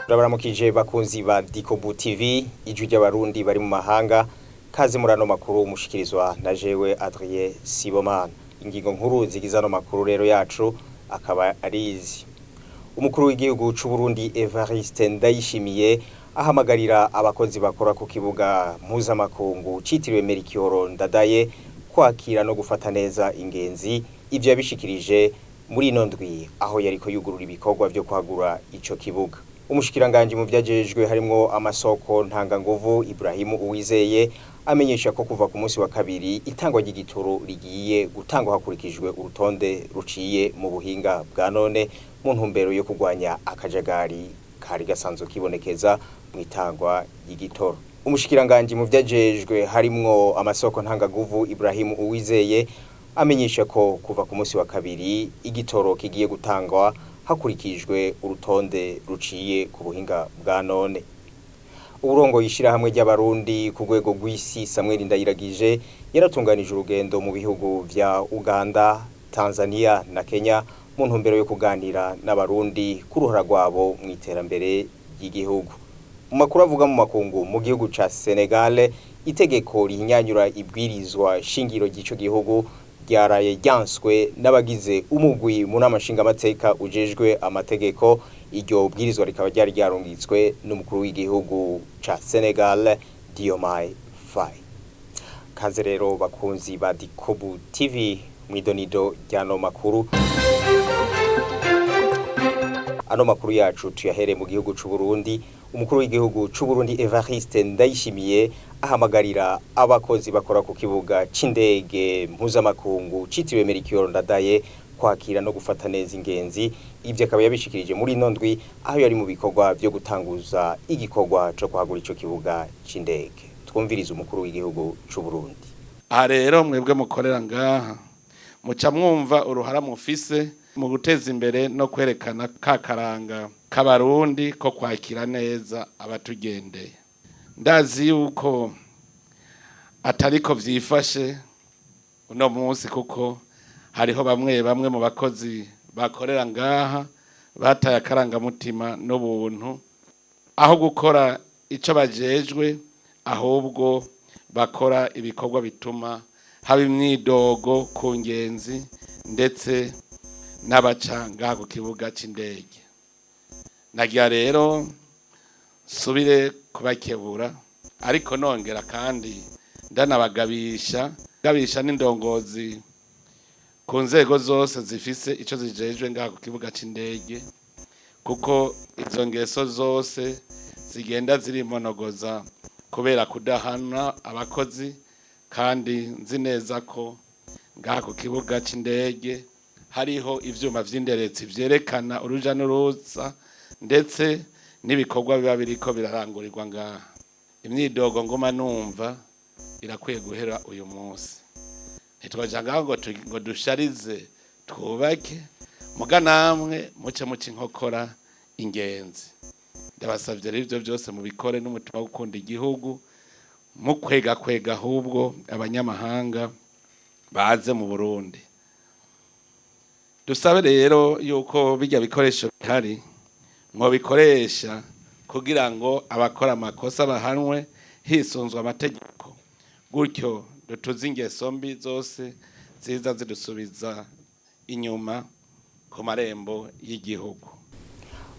Turabaramukije bakunzi ba Dikobu TV, ijwi ry'abarundi bari mu mahanga. Kaze muri ano makuru mushikirizwa na jewe Adrien Sibomana. Ingingo nkuru zigize ano makuru rero yacu akaba ari izi: Umukuru w'igihugu c'u Burundi Evariste Ndayishimiye ahamagarira abakozi bakora ku kibuga mpuzamakungu citiriwe Melchior Ndadaye kwakira no gufata neza ingenzi. Ivyo yabishikirije muri ino ndwi aho yariko yugurura ibikorwa vyo kwagura ico kibuga. Umushikiranganji mu vyajejwe harimwo amasoko ntanganguvu Ibrahimu Uwizeye amenyesha ko kuva ku munsi wa kabiri itangwa ry'igitoro rigiye gutangwa hakurikijwe urutonde ruciye mu buhinga bwa none, mu ntumbero yo kurwanya akajagari kari gasanzwe kibonekeza mu itangwa ry'igitoro. Umushikiranganji mu vyajejwe harimwo amasoko ntanganguvu Ibrahimu Uwizeye amenyesha ko kuva ku munsi wa kabiri igitoro kigiye gutangwa hakurikijwe urutonde ruciye ku buhinga bwa none. Uburongo yishirahamwe ry'abarundi ku rwego rw'isi Samuel Ndayiragije yaratunganije urugendo mu bihugu vya Uganda, Tanzania na Kenya mu ntumbero yo kuganira n'abarundi ku ruhara rwabo mu iterambere ry'igihugu. Mu makuru avuga mu makungu, mu gihugu ca Senegal itegeko rihinyanyura ibwirizwa shingiro ry'ico gihugu ryaraye ryanswe n'abagize umugwi mu nama nshingamateka ujejwe amategeko. Iryo bwirizwa rikaba ryari ryarungitswe n'umukuru w'igihugu ca Senegal Diomaye Faye. Kaze rero bakunzi ba Dikobu TV mwidonido ryano makuru. Ano makuru yacu tuyahere mu gihugu c'u Burundi. Umukuru w'igihugu c'u Burundi Evariste Ndayishimiye ahamagarira abakozi bakora ku kibuga c'indege mpuzamakungu citiriwe Melchior Ndadaye kwakira no gufata neza ingenzi. Ivyo akaba yabishikirije muri ino ndwi aho yari mu bikorwa vyo gutanguza igikorwa co kwagura ico kibuga c'indege. Twumvirize umukuru w'igihugu c'u Burundi. Aha rero mwebwe mukorera ngaha muca mwumva uruhara mufise mu guteza imbere no kwerekana ka karanga k'abarundi ko kwakira neza abatugendeye. Ndazi yuko atariko vyifashe uno munsi, kuko hariho bamwe bamwe mu bakozi bakorera ngaha bataye akarangamutima n'ubuntu, aho gukora ico bajejwe ahubwo bakora ibikorwa bituma haba imyidogo ku ngenzi ndetse n'abaca ngaha ku kibuga c'indege. Nagira rero nsubire kubakebura, ariko nongera kandi ndanabagabisha, gabisha n'indongozi ku nzego zose zifise ico zijejwe ngaha ku kibuga c'indege, kuko izo ngeso zose zigenda zirimonogoza kubera kudahana abakozi. Kandi nzi neza ko ngaha ku kibuga c'indege hariho ivyuma vy'inderetsi vyerekana uruja n'uruza ndetse n'ibikorwa biba biriko birarangurirwa ngaha. Imyidogo nguma numva irakwiye guhera uyu munsi. Ntitwaja ngaho ngo dusharize, twubake, muga namwe muce muca inkokora ingenzi. Ndabasavye rero ivyo vyose mubikore n'umutima wo gukunda igihugu, mukwega kwega ahubwo abanyamahanga baze mu Burundi. Dusabe rero yuko bijya bikoresho bihari mwobikoresha kugira ngo abakora amakosa bahanwe hisunzwe amategeko, gutyo dutuze ingeso mbi zose ziza zidusubiza inyuma ku marembo y'igihugu.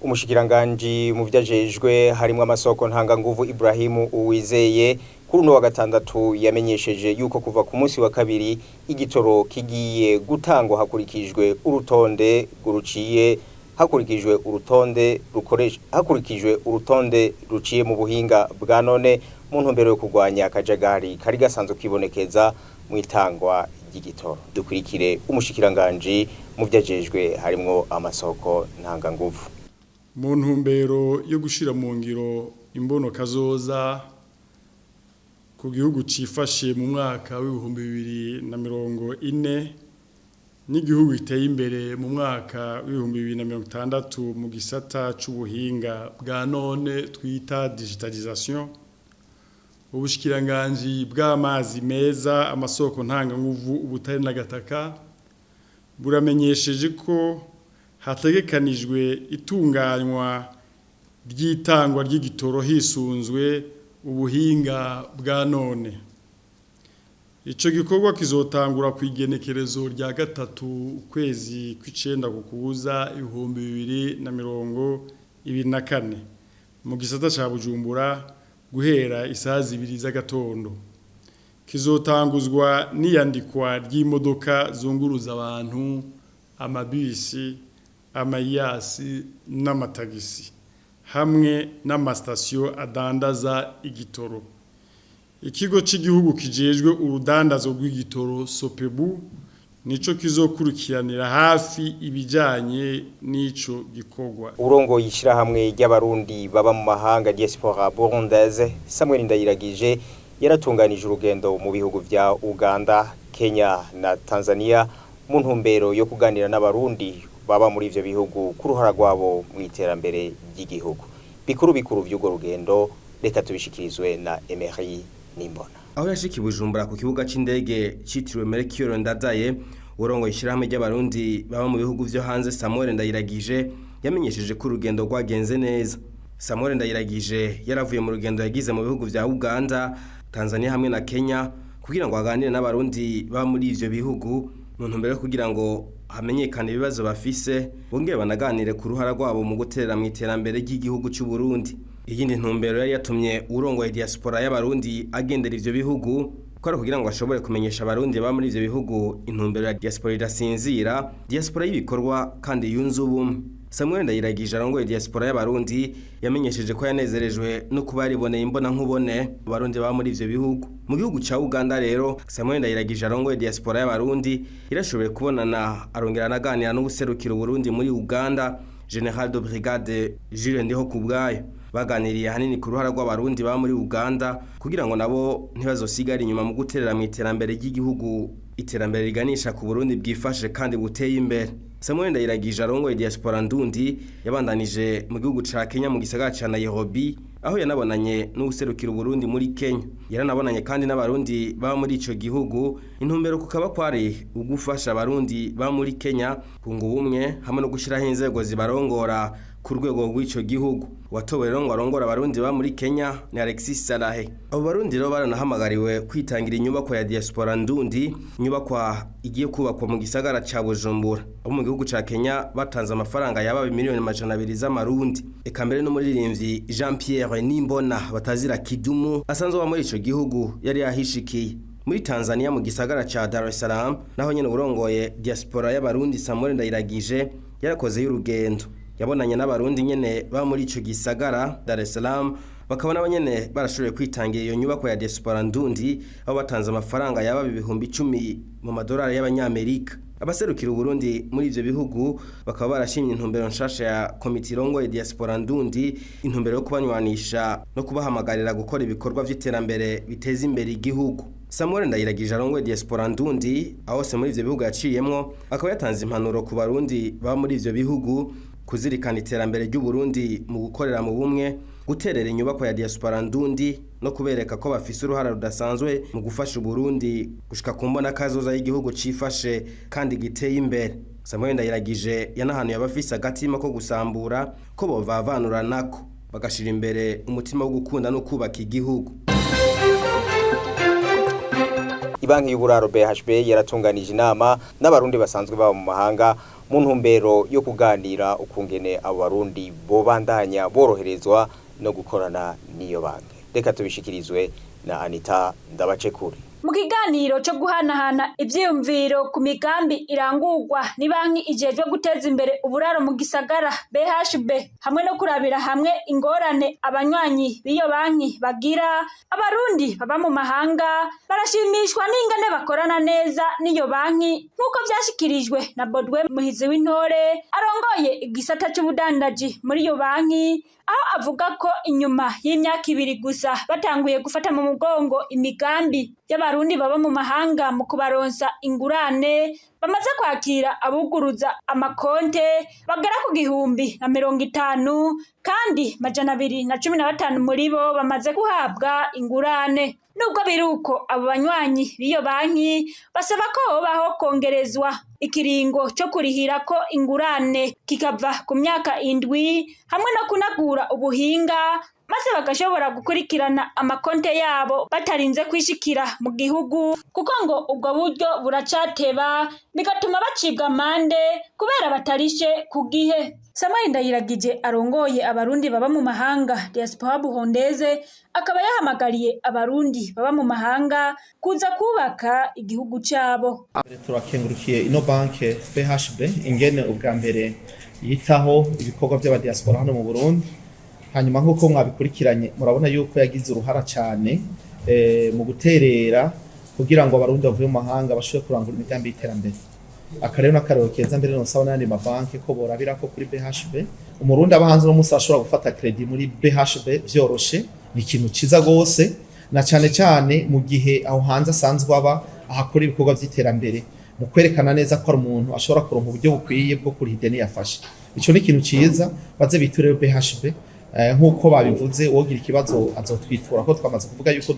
Umushikiranganji mu vyajejwe harimwo amasoko ntanganguvu Ibrahimu Uwizeye kuri uno wa gatandatu yamenyesheje yuko kuva ku munsi wa kabiri igitoro kigiye gutangwa hakurikijwe urutonde ruciye hakurikijwe urutonde rukoresha hakurikijwe urutonde ruciye mu buhinga bwa none, mu ntumbero yo kurwanya akajagari kari gasanzwe kibonekeza mu itangwa ry'igitoro. Dukurikire umushikiranganji mu vyajejwe harimwo amasoko ntanganguvu. Mu ntumbero yo gushira mu ngiro imbono kazoza ku gihugu cifashe mu mwaka w'2040 n'igihugu giteye imbere mu mwaka w'2060 mu gisata c'ubuhinga bwa none twita digitalisation, ubushikiranganji bw'amazi meza, amasoko ntanganguvu, ubutare n'agataka buramenyesheje ko hategekanijwe itunganywa ry'itangwa ry'igitoro hisunzwe ubuhinga bwa none. Ico gikorwa kizotangura ku igenekerezo rya 3 ukwezi kw'icenda kukuza 2024 mu gisata ca Bujumbura guhera isaha 2 z'agatondo. Kizotanguzwa n'iyandikwa ry'imodoka zunguruza abantu, amabisi, amayasi n'amatagisi hamwe n'amasitasiyo adandaza igitoro. Ikigo cy'igihugu kijejwe urudandazo rw'igitoro Sopebu nico kizokurikiranira hafi ibijanye n'ico gikorwa. Urongoye ishirahamwe ry'abarundi baba mu mahanga Diaspora Burundaise Samuel Ndayiragije yaratunganije urugendo mu bihugu vya Uganda, Kenya na Tanzania mu ntumbero yo kuganira n'abarundi baba muri ivyo bihugu ku ruhara rwabo mu iterambere ry'igihugu. Bikuru bikuru vy'urwo rugendo reka tubishikirizwe na Emery Nimbona. Aho yashika i Bujumbura ku kibuga c'indege citiriwe Melchior Ndadaye, urongoye ishirahamwe ry'abarundi baba mu bihugu vyo hanze Samuel Ndayiragije yamenyesheje ko urugendo rwagenze neza. Samuel Ndayiragije yaravuye mu rugendo yagize mu bihugu vya Uganda, Tanzania hamwe na Kenya kugira ngo aganire n'abarundi baba muri ivyo bihugu mu ntumbero yo kugira ngo hamenyekane ibibazo bafise, bongere banaganire ku ruhara rwabo mu guterera mu iterambere ry'igihugu c'u Burundi. Iyindi ntumbero yari yatumye urongoye diaspora y'abarundi agendera ivyo bihugu ko ari kugira ngo ashobore kumenyesha abarundi baba muri ivyo bihugu intumbero ya diaspora idasinzira, diaspora y'ibikorwa kandi yunze ubumwe. Samuel Ndayiragije arongoye diaspora y'abarundi yamenyesheje ko yanezerejwe no kuba yariboneye imbona nkubone abarundi baba muri ivyo bihugu. Mu gihugu ca Uganda rero Samuel Ndayiragije arongoye diaspora y'abarundi yarashoboye kubonana arongera anaganira n'ubuserukira Uburundi muri Uganda General de Brigade Jules Ndihokubwayo. Baganiriye hanini ku ruhara rw'abarundi baba muri Uganda kugira ngo nabo ntibazosigare inyuma mu guterera mu iterambere ry'igihugu, iterambere riganisha ku Burundi bwifashe kandi buteye imbere. Samuel Ndayiragije arongoye diaspora ndundi yabandanije mu gihugu ca Kenya mu gisagara ca Nairobi aho yanabonanye n'ubuserukira Uburundi muri Kenya. Yaranabonanye kandi n'abarundi baba muri ico gihugu, intumbero kukaba kwari ugufasha abarundi baba muri Kenya kunga ubumwe hamwe no gushiraho inzego zibarongora ku rwego rw'ico gihugu. Watowe rero ngo arongora abarundi baba muri Kenya ni Alexis Salahe. Abo barundi rero baranahamagariwe kwitangira inyubako ya diaspora ndundi, inyubakwa igiye kubakwa mu gisagara ca Bujumbura. Abo mu gihugu ca Kenya batanze amafaranga yaba 200,000,000 z'amarundi. Eka mbere n'umuririmbyi Jean Pierre Nimbona batazira Kidumu asanzwe aba muri ico gihugu yari yahishikiye. Muri Tanzania mu gisagara ca Dar es Salaam naho nyene urongoye diaspora y'abarundi Samuel Ndayiragije yarakoze y'urugendo. Yabonanye n'abarundi nyene ba muri ico gisagara Dar es Salaam, bakaba nabo nyene barashoboye kwitangira iyo nyubako ya diaspora ndundi aho batanze amafaranga yaba 10,000 mu madolari y'abanyamerika. Abaserukira Uburundi muri ivyo bihugu bakaba barashimye intumbero nshasha ya komite irongoye diaspora ndundi, intumbero yo kubanywanisha no kubahamagarira gukora ibikorwa vy'iterambere biteza imbere igihugu. Samuel Ndayiragije arongoye diaspora ndundi aho se muri ivyo bihugu yaciyemwo akaba yatanze impanuro ku barundi baba muri ivyo bihugu kuzirikana iterambere ry'u Burundi mu gukorera mu bumwe, guterera inyubako ya diaspora ndundi no kubereka ko bafise uruhara rudasanzwe mu gufasha Uburundi gushika ku mbona kazoza y'igihugu cifashe kandi giteye imbere. Samuel Ndayiragije yanahanuye abafise agatima ko gusambura ko bovavanura nako bagashira imbere umutima wo gukunda no kubaka igihugu. Ibanki y'uburaro BHB yaratunganije inama n'abarundi basanzwe baba mu mahanga mu ntumbero yo kuganira ukungene abo barundi bobandanya boroherezwa no gukorana n'iyo banki. Reka tubishikirizwe na Anita Ndabacekure. Mu kiganiro cyo guhanahana ivyiyumviro ku migambi irangurwa ni banki ijejwe guteza imbere uburaro mu gisagara BHB hamwe no kurabira hamwe ingorane abanywanyi b'iyo banki bagira, abarundi baba mu mahanga barashimishwa n'ingene bakorana neza n'iyo banki nk'uko vyashikirijwe na Bodwe Muhizi w'Intore arongoye igisata c'ubudandaji muri iyo banki, aho avuga ko inyuma y'imyaka 2 gusa batanguye gufata mu mugongo imigambi y'abarundi baba mu mahanga mu kubaronsa ingurane, bamaze kwakira abuguruza amakonte bagera ku 1,050 kandi 215 muri bo bamaze guhabwa ingurane. Nubwo biruko, abo banywanyi b'iyo banki basaba ko hobaho kongerezwa ikiringo co kurihirako ingurane kikava ku myaka 7, hamwe no kunagura ubuhinga maze bagashobora gukurikirana amakonte yabo batarinze kwishikira mu gihugu, kuko ngo ubwo buryo buracateba bigatuma bacibwa amande kubera batarishe ku gihe. Samuel Ndayiragije arongoye abarundi baba mu mahanga, diaspora burundaise, akaba yahamagariye abarundi baba mu mahanga kuza kubaka igihugu cabo. Turakengurukiye ino banke BHB ingene ubwa mbere yitaho ibikorwa by'abadiaspora hano mu Burundi. Hanyuma nk'uko mwabikurikiranye, murabona yuko yagize uruhara cyane mu guterera kugira ngo abarundi bavuye mu mahanga bashobore kurangura imigambi y'iterambere. Aka rero n'akarorero keza. Mbere nosaba n'ayandi mabanki ko borabira ko kuri BHB. Umurundi aba hanze uno munsi ashobora gufata crédit muri BHB vyoroshe, ni ikintu ciza gose, na cane cane mu gihe aho hanze asanzwe aba ahakora ibikorwa vy'iterambere, mu kwerekana neza ko ari umuntu ashobora kuronka uburyo bukwiye bwo kuriha ideni yafashe. Ico ni ikintu ciza, baze biture BHB. Nk'uko babivuze, wogira ikibazo azotwitura, ko twamaze kuvuga yuko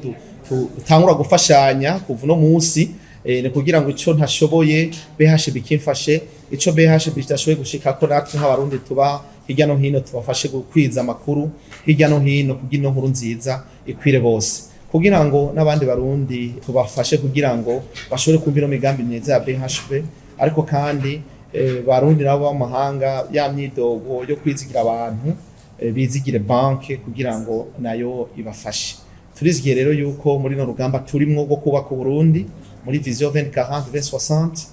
dutangura gufashanya kuva uno munsi, ni kugira ngo ico ntashoboye BHB kimfashe, ico BHB kidashoboye gushikako natwe nk'abarundi tuba hirya no hino tubafashe gukwiza amakuru hirya no hino, kugira ino nkuru nziza ikwire bose, kugira ngo n'abandi barundi tubafashe kugira ngo bashobore kumva ino migambi myiza ya BHB. Ariko kandi barundi nabo b'amahanga, ya myidogo yo kwizigira abantu, bizigire banke kugira ngo nayo ibafashe. Turizigiye rero yuko muri no rugamba turimwo rwo kubaka Uburundi muri vision 2040 2060,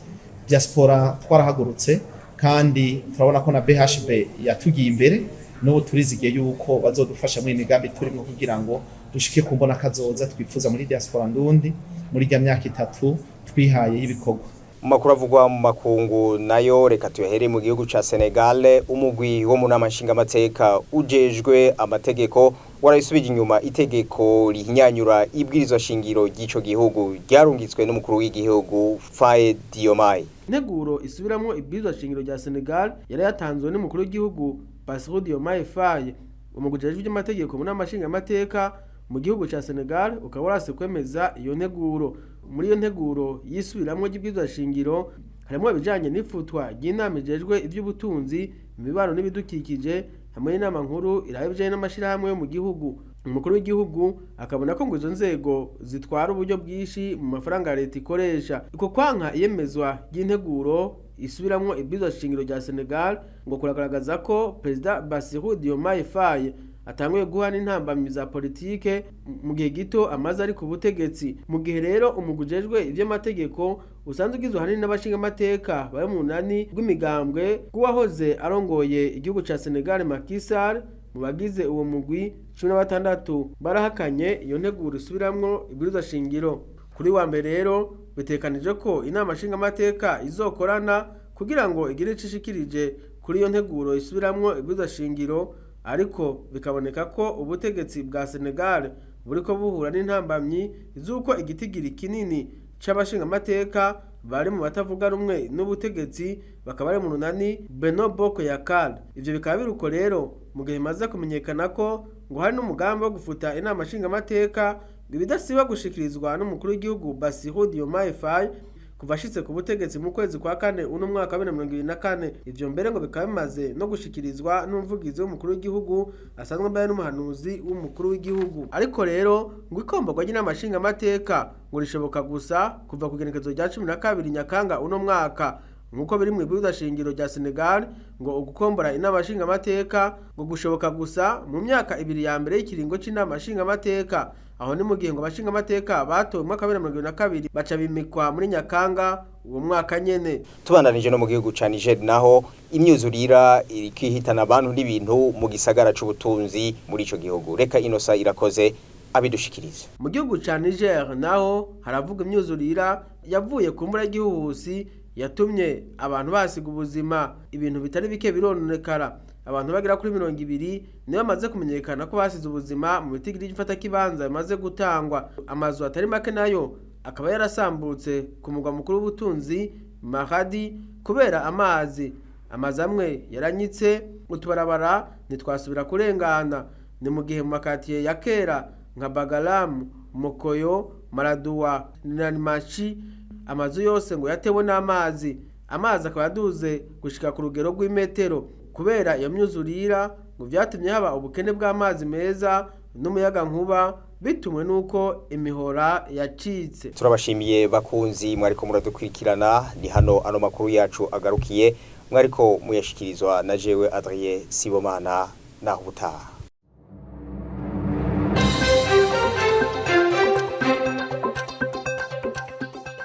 diaspora twarahagurutse, kandi turabona ko na BHB yatugiye imbere. N'ubu turizigiye yuko bazodufasha muri imigambi turimo kugira ngo dushike ku mbona kazoza twifuza muri diaspora ndundi muri rya myaka 3 twihaye y'ibikorwa. Mu makuru avugwa mu makungu nayo, reka tuyahere mu gihugu ca Senegal. Umugwi wo mu nama nshingamateka ujejwe amategeko warayisubije inyuma itegeko rihinyanyura ibwirizwa shingiro ry'ico gihugu ryarungitswe n'umukuru w'igihugu Faye Diomaye. Integuro isubiramwo ibwirizwa shingiro rya Senegal yari yatanzwe n'umukuru w'igihugu Bassirou Diomaye Faye. Umugwi ujejwe ivy'amategeko mu nama nshingamateka mu gihugu ca Senegal ukaba warase kwemeza iyo nteguro. Muri iyo nteguro yisubiramwo ry'ibwirizwa shingiro harimwo ibijanye n'ifutwa ry'inama ijejwe ivy'ubutunzi, imibano n'ibidukikije, hamwe n'inama nkuru iraba ibijanye n'amashirahamwe yo mu gihugu. Umukuru w'igihugu akabona ko ngo izo nzego zitwara uburyo bwinshi mu mafaranga ya leta ikoresha. Uko kwanka iyemezwa ry'integuro isubiramwo ibwirizwa shingiro rya Senegal ngo kuragaragaza ko Perezida Bassirou Diomaye Faye atanguye guha n'intambamyi za politike mu gihe gito amaze ari ku butegetsi. Mu gihe rero umugwi ujejwe ivy'amategeko usanzwe ugizwe ahanini n'abashingamateka bari mu munani rw'imigambwe bw'uwahoze arongoye igihugu ca Senegal Macky Sall, mu bagize uwo mugwi 16 barahakanye iyo nteguro isubiramwo ibwirizwa shingiro. Kuri wa mbere rero bitekanije ko inama nshingamateka izokorana kugira ngo igire ico ishikirije kuri iyo nteguro isubiramwo ibwirizwa shingiro. Ariko bikaboneka ko ubutegetsi bwa Senegal buriko buhura n'intambamyi z'uko igitigiri kinini c'abashingamateka bari mu batavuga rumwe n'ubutegetsi, bakaba bari mu runani Benno Bokk Yakaar. Ivyo bikaba biruko rero mu gihe bimaze kumenyekana ko ngo hari n'umugambi wo gufuta inama nshingamateka, ibidasiba gushikirizwa n'umukuru w'igihugu Bassirou Diomaye Faye kuva ashitse ku butegetsi mu kwezi kwa kane uno mwaka wa 2024. Ivyo mbere ngo bikaba bimaze no gushikirizwa n'umuvugizi w'umukuru w'igihugu asanzwe mbere n'umuhanuzi w'umukuru w'igihugu. Ariko rero ngo ikomborwa ry'inama nshingamateka ngo rishoboka gusa kuva ku igenekerezo rya 12 Nyakanga uno mwaka, nk'uko biri mu ibwirizwa shingiro rya Senegal. Ngo ugukombora inama nshingamateka ngo gushoboka gusa mu myaka 2 ya mbere y'ikiringo c'inama nshingamateka. Aho ni mu gihe ngo abashingamateka batowe mu mwaka wa 2022 baca bimikwa muri Nyakanga uwo mwaka nyene. Tubandanije no mu gihugu ca Niger naho, imyuzurira iriko ihitana abantu n'ibintu mu gisagara c'ubutunzi muri ico gihugu. Reka Inosa Irakoze abidushikirize. Mu gihugu ca Niger naho haravuga imyuzurira yavuye ku mvura y'igihuhusi yatumye abantu basiga ubuzima, ibintu bitari bike birononekara. Abantu bagera kuri 20 nibo bamaze kumenyekana ko basize ubuzima mu bitigiri by'imfatakibanza bimaze gutangwa. Amazu atari make nayo akaba yarasambutse ku mugwa mukuru w'ubutunzi Maradi kubera amazi. Amazu amwe yaranyitse, utubarabara ntitwasubira kurengana. Ni mu gihe mu makatiye ya kera nka Bagalamu, Mokoyo, Maraduwa na Nimashi. Amazu yose ngo yatewe n'amazi, amazi akaba yaduze gushika ku rugero rw'imetero. Kubera iyo myuzurira ngo vyatumye haba ubukene bw'amazi meza n'umuyaga nkuba, bitumwe n'uko imihora yacitse. Turabashimiye bakunzi mwariko muradukurikirana. Ni hano ano makuru yacu agarukiye, mwariko muyashikirizwa na jewe Adrien Sibomana, naho ubutaha.